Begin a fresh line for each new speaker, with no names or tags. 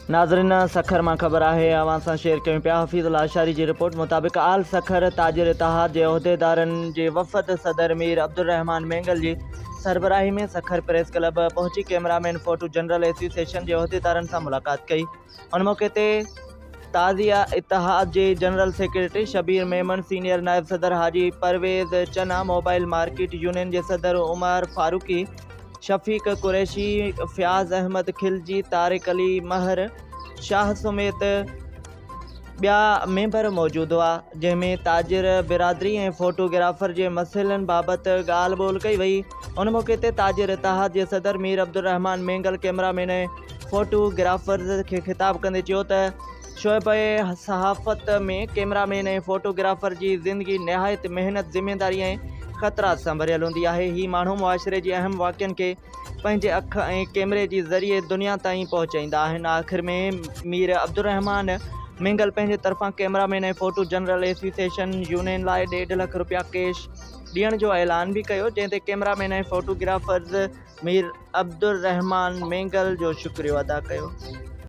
ناظرين سکر مان خبر آهي اوهان سان شيئر ڪيون پيا حفيظ لاشاري جي رپورٽ مطابق آل سکر تاجر اتحاد جي عهديدارن جي وفد صدر مير عبدالرحمان مينگل جي سربراهي ۾ سکر پريس ڪلب پهچي ڪئميرامين فوٽو جنرل ايسوسيئيشن جي عهديدارن سان ملاقات ڪئي ان موقعي تي تعزيه اتحاد جي general secretary Shabbir Memon, senior نائب صدر Haji Parvez Channa, mobile market union جي صدر عمر فاروقي، شفيق قريشي، فياض احمد خلجي، طارق علي مهر شاهه سميت ٻيا ميمبر موجود هئا، جنهن ۾ تاجر برادري ۽ فوٽو گرافر جي مسئلن بابت ڳالهه ٻولهه ڪئي وئي. ان موقعي تي تاجر اتحاد جي صدر Mir Abdulrahman Mengal cameraman ۽ photographers کي خطاب ڪندي چيو ته شعبه صحافت ۾ ڪئميرا مين ۽ فوٽو گرافر جي زندگي نهايت محنت، ذميداري ۽ خطرات سان ڀريل هوندي آهي، هي ماڻهو معاشري جي اهم واقعن کي پنهنجي اک ۽ ڪئميري جي ذريعي دنيا تائين پهچائيندا آهن. آخر ۾ مير عبدالرحمان مينگل پنهنجي طرفان cameraman ۽ photo general association union لاء ڏيڍ لک رپيا ڪيش ڏيڻ جو اعلان به ڪيو جنهن تي camera men ۽ photographers Mir Abdulrahman Mengal جو شڪريو ادا ڪيو.